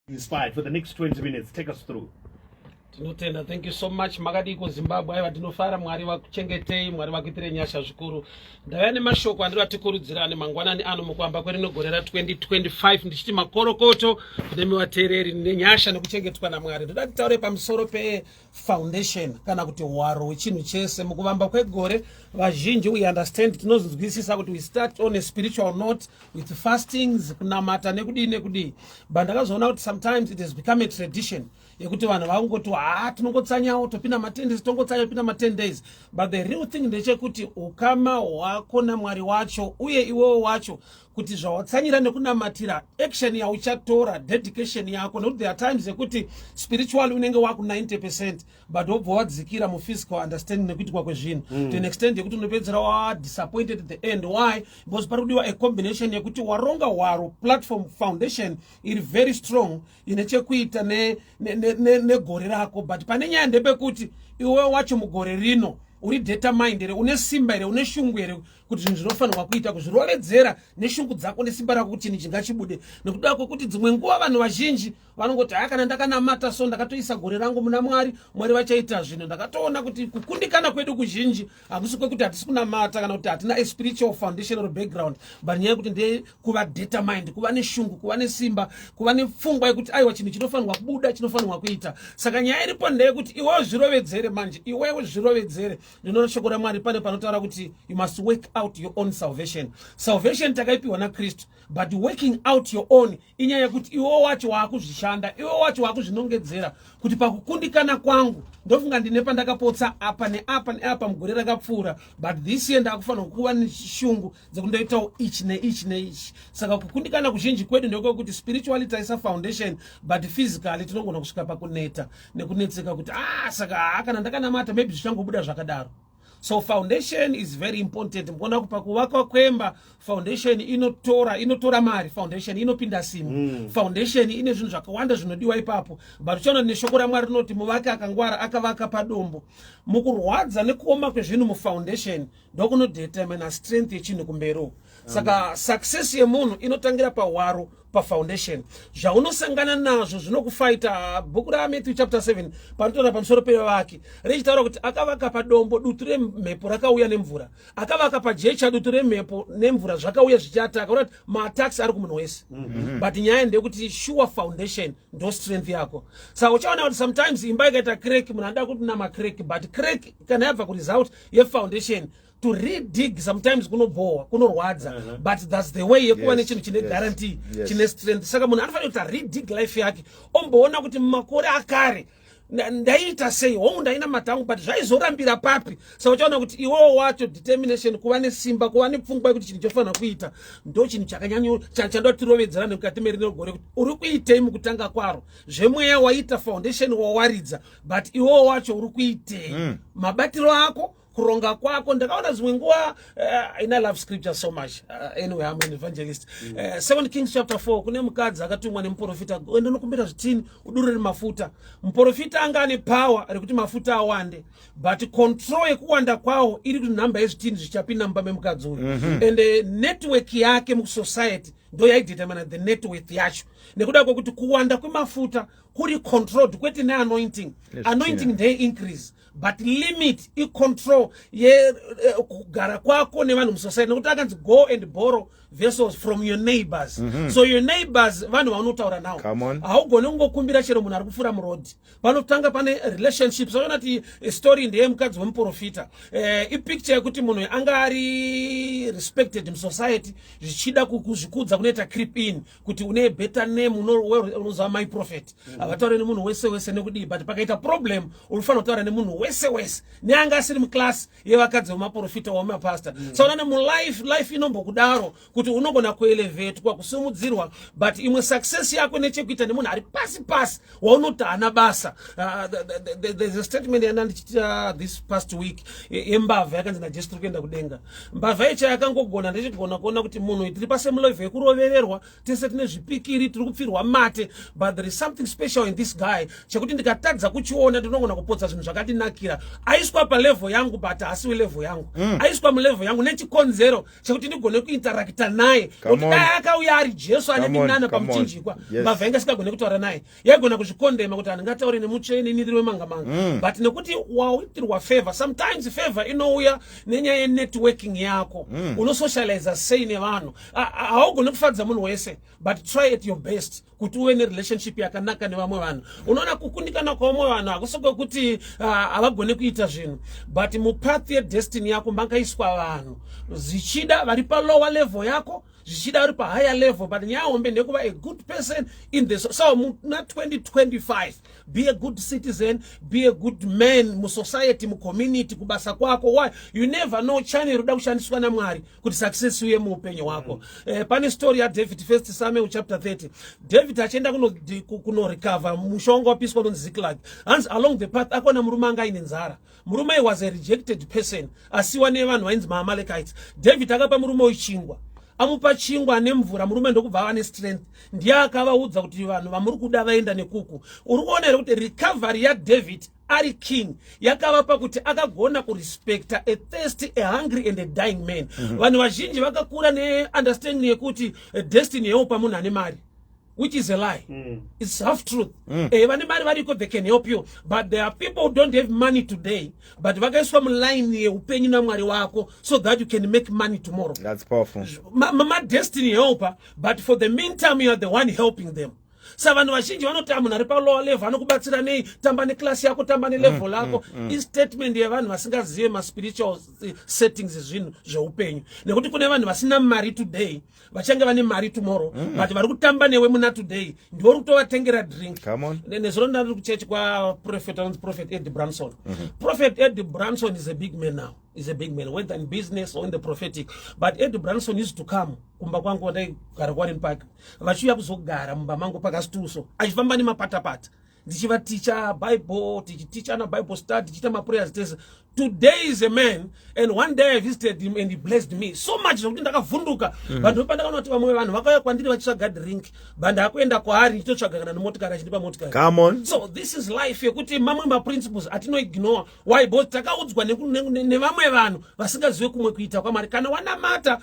Inspired for the next 20 minutes. Take us through. Tinotenda, thank you so much. Makadii kuZimbabwe? Aiwa, tinofara. Mwari vakuchengetei, Mwari vakuitirei nyasha zvikuru. Ndauya nemashoko andiri vatikurudzirane mangwanani ano mukuamba kwerino gore ra2025, ndichiti makorokoto kune vateereri nenyasha nekuchengetwa naMwari. Ndoda kutaure pamusoro pefoundation kana kuti hwaro hwechinhu chese. Mukuvamba kwegore, vazhinji we understand, tinozonzwisisa kuti we start on a spiritual note with fastings, kunamata nekudii nekudii, but ndakazoona kuti sometimes it has become a tradition yekuti vanhu vangoti, "Ha, tinongotsanyawo, topinda ma10 days, tongotsanya, topinda ma10 days." But the real thing ndechekuti ukama hwako naMwari wacho, uye iwewo wacho, kuti zvawatsanyira nekunamatira, action yauchatora, dedication yako, nekuti there are times yekuti spiritually unenge waku 90%, but wobva wadzikira muphysical understanding nekuitikwa kwezvinhu to an extent yekuti unopedzera wadisappointed at the end. Why? Because pari kudiwa a combination yekuti waronga hwaro, platform, foundation iri very strong, ine chekuita negore ne rako. But pane nyaya ndepekuti iwe wacho mugore rino uri determined here? Une simba here? Une shungu here kuti zvinhu zvinofanirwa kuita, kuzvirovedzera neshungu dzako nesimba rako kuti chinhu chingachibude? Nekuda kwekuti dzimwe nguva vanhu vazhinji vanongoti, "Haya, kana ndakanamata, so ndakatoisa gore rangu muna Mwari, Mwari vachaita zvinhu." Ndakatoona kuti kukundikana kwedu kuzhinji hakusi kwekuti hatisi kunamata kana kuti hatina a spiritual foundation or background, but nyaya yekuti ndekuva determined, kuva neshungu, kuva nesimba, kuva nepfungwa yekuti aiwa, chinhu chinofanirwa kubuda, chinofanirwa kuita. Saka nyaya iripo ndeyekuti iwewe zvirovedzere manje, iwewe zvirovedzere. Ndinoona shoko raMwari pane panotaura kuti you must work out your own salvation. Salvation takaipiwa naKristu, but working out your own inyaya yekuti iwe wacho waakuzvishanda, iwe wacho waakuzvinongedzera kuti pakukundikana kwangu ndofunga ndine pandakapotsa apa neapa neapa mugore rakapfuura, but this year ndakufanirwa kuva neshungu dzekundoitawo ichi neichi neichi. Saka kukundikana kuzhinji kwedu ndekwekuti spiritually taisa foundation, but physically tinogona kusvika pakuneta nekunetseka kuti, "Ah, saka haa, kana ndakanamata maybe zvichangobuda zvakadaro." So foundation is very important. Mukuona kuti pakuvakwa kwemba, foundation inotora mari, foundation inopinda simbi, foundation ine zvinhu zvakawanda zvinodiwa ipapo. But uchaona neshoko raMwari rinoti muvaki akangwara akavaka padombo. Mukurwadza nekuoma kwezvinhu mufoundation ndokunodetermina strength yechinhu kumberi uko. Saka success yemunhu inotangira pahwaro, pafoundation. Zvaunosangana nazvo zvinokufaita. Bhuku raMatthew chapter 7 panotaura pamusoro pevavaki, richitaura kuti akavaka padombo, dutu remhepo rakauya nemvura. Akavaka pajecha, dutu remhepo nemvura zvakauya zvichiataka. Kuti maattacks ari kumunhu wese, but nyaya ndeyekuti sure foundation ndo strength yako. Saka uchaona kuti sometimes imba ikaita crack, munhu anoda kuti namacrack, but crack kana yabva kuresult yefoundation, to redig sometimes kunobhowa, kunorwadza, but that's the way yekuva nechinhu chine guarantee, chine strength. Saka munhu anofanira kuti aredig life yake, omboona kuti mumakore akare ndaiita sei. Hongu, ndainamata hangu, but zvaizorambira papi? Saka uchaona kuti iwewo wacho determination, kuva nesimba, kuva nepfungwa yekuti chinhu chofanira kuita, ndo chinhu chakanyanya chandoda tirovedzerane mukati merino gore, kuti uri kuitei mukutanga kwaro. Zvemweya waita foundation, wawaridza, but iwewo wacho uri kuitei? Mabatiro ako, kuronga kwako. Ndakaona dzimwe nguva, I love scripture so much. Anyway, I'm an evangelist. Second Kings chapter 4, kune mukadzi akatumwa nemuprofita, "Enda unokumbira zvitini, udurure mafuta." Muprofita anga ane power rekuti mafuta awande, but control yekuwanda kwawo iri kuti nhamba yezvitini zvichapinda mumba memukadzi uyu and network yake musociety ndo yaidetermina the net worth yacho, nekuda kwekuti kuwanda kwemafuta kuri controlled kwete neanointing. Nezvitina. Anointing ndeye-increase, but limit icontrol yekugara kwako nevanhu musociety, nekuti akanzi, "Go and borrow vessels from your neighbors." So your neighbors vanhu vaunotaura navo. Come on. Haugoni kungokumbira chero munhu ari kupfuura murodhi. Panotanga pane relationship. Sakaona kuti story ndeyemukadzi wemuprofita. Ipicture yekuti munhu anga ari respected musociety, zvichida kuzvikudza kunoita creep in kuti une better name, unozva my prophet, havatauri nemunhu wese wese nekudii, but pakaita problem unofanira kutaura nemunhu wese wese neanga asiri muclass yevakadzi vemaprofita wamapasta. Saka unoona mulife, life inombokudaro kuti unogona kuelevetwa, kusimudzirwa, but imwe success yako nechekuita nemunhu ari pasi pasi waunoti haana basa. There's a statement yanda ndichiita this past week yembavha yakanzi naJesu, "Tiri kuenda kudenga." Mbavha icha yakangogona ndechigona kuona kuti munhu tiri pasame level yekurovererwa, tese tine zvipikiri, tiri kupfirwa mate, but there is something special in this guy chekuti ndikatadza kuchiona ndinogona kupotsa zvinhu zvakatinakira. Aiswa palevel yangu, but haasiwe level yangu. Aiswa mulevel yangu nechikonzero chekuti ndigone kuinteracta. naye. Come Nokuti on. dai akauya ari Jesu ane Come on, minana come on. pamuchinjikwa, mbavha inga isingagone kutaura naye. Yaigona kuzvikondema kuti handingataure nemutsvene, ini ndiri wemangamanga. But nekuti waitirwa favor, sometimes favor inouya nenyaya yenetworking yako. Unosocializa sei nevanhu? Haugoni kufadza munhu wese, but try at your best kuti uve nerelationship yakanaka nevamwe vanhu. Unoona, kukundikana kwavamwe vanhu hakusi kwekuti havagoni kuita zvinhu, but mupath yedestiny yako makaiswa vanhu, zvichida vari palower level yako, zvichida vari pahigher level, but nyaya hombe ndekuva a good person in the so muna 2025. Be a good citizen, be a good man musociety, mucommunity, kubasa kwako. Why? You never know channel inoda kushandiswa naMwari kuti success uye muupenyu hwako. Pane story yaDavid, First Samuel chapter 30. David achienda kunorecover musha wanga wapiswa unonzi Ziklag. Hanzi along the path akaona murume anga aine nzara. Murume was a rejected person, asiwa nevanhu vainzi maAmalekites. David akapa murume uyu chingwa. Amupa chingwa nemvura, murume ndokubva ava nestrength. Ndiye akavaudza kuti vanhu vamuri kuda vaenda nekuku. Uri kuona here kuti recovery yaDavid ari king yakavapa kuti akagona kurespecta a thirsty, a hungry and a dying man? Vanhu vazhinji vakakura neunderstanding yekuti destiny yeupa munhu ane mari, which is a lie. It's half truth. Vane mari variko, they can help you, but there are people who don't have money today, but vakaiswa muline yeupenyu naMwari wako so that you can make money tomorrow. That's powerful. Madestiny helper, but for the meantime you are the one helping them. Sa vanhu vazhinji vanoti, "Ah, munhu ari palower level anokubatsira nei? Tamba neclass yako, tamba nelevel yako." Istatement yevanhu vasingazive maspiritual settings ezvinhu zveupenyu, nekuti kune vanhu vasina mari today vachange vane mari tomorrow, but vari kutamba newe muna today ndiwo uri kutovatengera drink. Come on. Nezuro ndari kuchechi kwaprophet anonzi Prophet Eddie Branson. Prophet Eddie Branson is a big man now, is a big man, whether in business or in the prophetic, but Eddie Branson used to come kumba kwangu wandaigara kuWarren Park, vachiuya kuzogara mumba mangu pakastuso, achifamba nemapatapata, ndichivaticha Bible, tichitichana Bible study, tichiita maprayers tese. Today is a man, and one day I visited him and he blessed me so much zvokuti ndakavhunduka. Vanhu pandakaona kuti vamwe vanhu vakauya kwandiri vachitsvaga drink, but ndakuenda kwaari ndichitotsvaga kana nemotikari, achindipa motikari. Come on. So this is life yekuti mamwe maprinciples atinoignore. Why? Because takaudzwa nevamwe vanhu vasingazive kumwe kuita kwaMwari. Kana wanamata,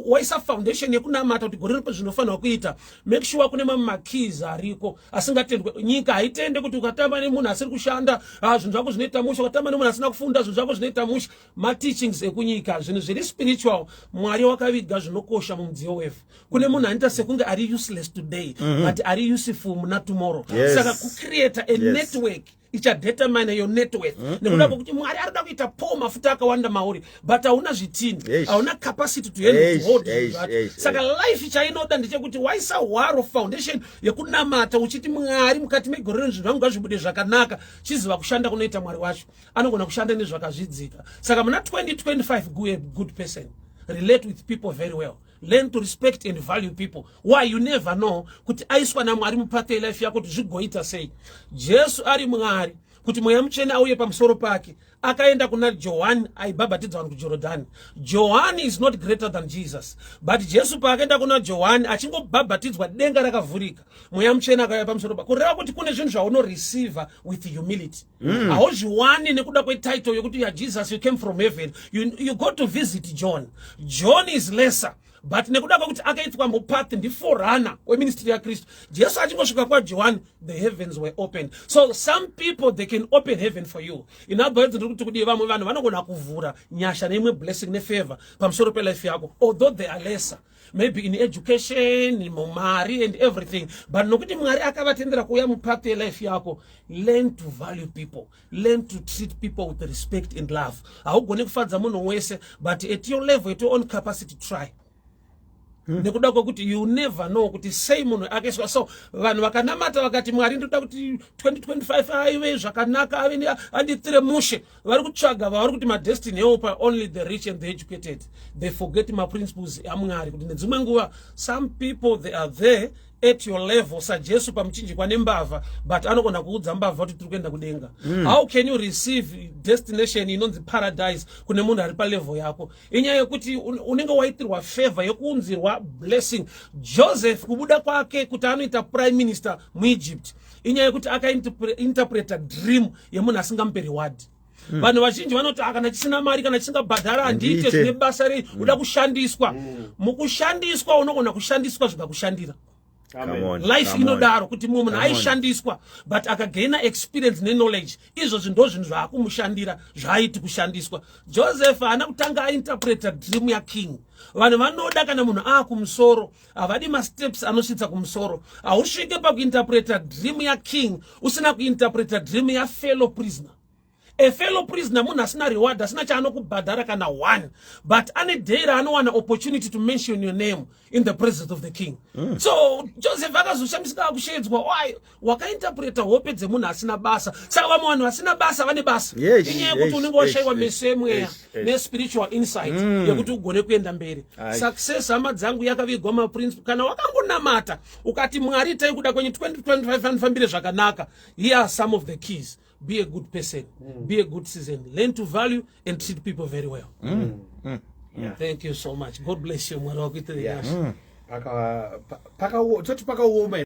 waisa foundation yekunamata kuti gore ripo zvinofanirwa kuita, make sure kune mamwe makeys ariko asingatendwe. Nyika haitende kuti ukatamba nemunhu asiri kushanda, ah, zvinhu zvako zvinoita mushe. Ukatamba nemunhu asina kufunda, zvinhu zvako zvinoita mushe. Mateachings ekunyika, zvinhu zviri spiritual, Mwari wakaviga zvinokosha mumudziyo wevhu. Kune munhu anoita sekunge ari useless today, but ari useful muna tomorrow. Saka kucreata a network ichadetermine your net worth, nekuda kwekuti Mwari ari kuda kuita pour mafuta akawanda mauri, but hauna zvitini, hauna capacity to handle, to hold zvinhu zvacho. Saka life chainoda ndechekuti waisa hwaro, foundation yekunamata, uchiti, "Mwari, mukati megore rino zvinhu zvangu ngazvibude zvakanaka." Chiziva kushanda kunoita Mwari wacho, anogona kushanda nezvakazvidzika. Saka muna 2025, go a good person, relate with people very well, learn to respect and value people. Why? You never know kuti aiswa naMwari mupath yelife yako kuti zvigoita sei. Jesu ari Mwari, kuti Mweya Mutsvene auye pamusoro pake, akaenda kuna Johani aibhabhatidza vanhu kuJorodhani. Johani is not greater than Jesus, but Jesu paakaenda kuna Johani achingobhabhatidzwa, denga rakavhurika, Mweya Mutsvene akauya pamusoro pake. Kureva kuti kune zvinhu zvaunoreceiva with humility. Hauzviwani nekuda kwetitle yokuti ya Jesus, you came from heaven. You go to visit John. John is lesser, but nekuda kwekuti akaitwa mupath, ndiforerunner weministry yaKristu. Jesu achingosvika kwaJohani, the heavens were open. So some people, they can open heaven for you. In other words, ndiri kuti kudii? Vamwe vanhu vanogona kuvhura nyasha neimwe blessing nefavor pamusoro pelife yako, although they are lesser maybe in education, mumari and everything, but nokuti Mwari akavatendera kuuya mupath yelife yako. Learn to value people, learn to treat people with respect and love. Haugoni kufadza munhu wese, but at your level, at your own capacity, try, nekuda kwekuti you never know kuti sei munhu akaiswa. So vanhu vakanamata vakati, "Mwari, ndoda kuti 2025 aive zvakanaka, ave anditire mushe," vari kutsvaga vavari kuti madestiny helper, only the rich and the educated. They forget maprinciples aMwari kuti nedzimwe nguva some people, they are there at your level, saJesu pamuchinjikwa nembavha, but anogona kuudza mbavha kuti tiri kuenda kudenga. How can you receive destination inonzi paradise kune munhu ari palevel yako? Inyaya yekuti unenge waitirwa favor yekuunzirwa blessing. Joseph, kubuda kwake kuti anoita prime minister muEgypt, inyaya yekuti akainterpreta dream yemunhu asingamupe reward. Vanhu vazhinji vanoti, "Ah, kana chisina mari, kana chisingabhadhara, handiite." Handiite. Zvine basa rei? Uda kushandiswa. Mukushandiswa unogona kushandiswa zvikakushandira. Come on, Life come on. inodaro kuti mumwe munhu Come on. aishandiswa, but akagaina experience neknowledge. Izvozvi ndo zvinhu zvaakumushandira zvaaiti kushandiswa. Joseph haana kutanga ainterpreta dream yaking. Vanhu vanoda, kana munhu aakumusoro, havadi masteps anosvitsa kumusoro. Hausvike pakuinterpreta dream yaking usina kuinterpreta dream yafellow prisoner. A fellow prisoner munhu asina reward, asina chaanokubhadhara kana one, but ane day raanowana opportunity to mention your name in the presence of the king. So Joseph akazoshamisika akushedzwa, "Why wakainterpreta hope dzemunhu asina basa?" Saka vamwe vanhu vasina basa vane basa. Inyaya yekuti unenge washayiwa meso emweya nespiritual insight yekuti ugone kuenda mberi. Success, hama dzangu, yakavigwa maprinciple. Kana wakangonamata ukati, "Mwari, itai kuda kwenyu, 2025 anifambire zvakanaka," here are some of the keys. Be a good person, be a good citizen, learn to value and treat people very well. Thank you so much. God bless you. Mwari wakuitire nyasha. Toti pakaoma.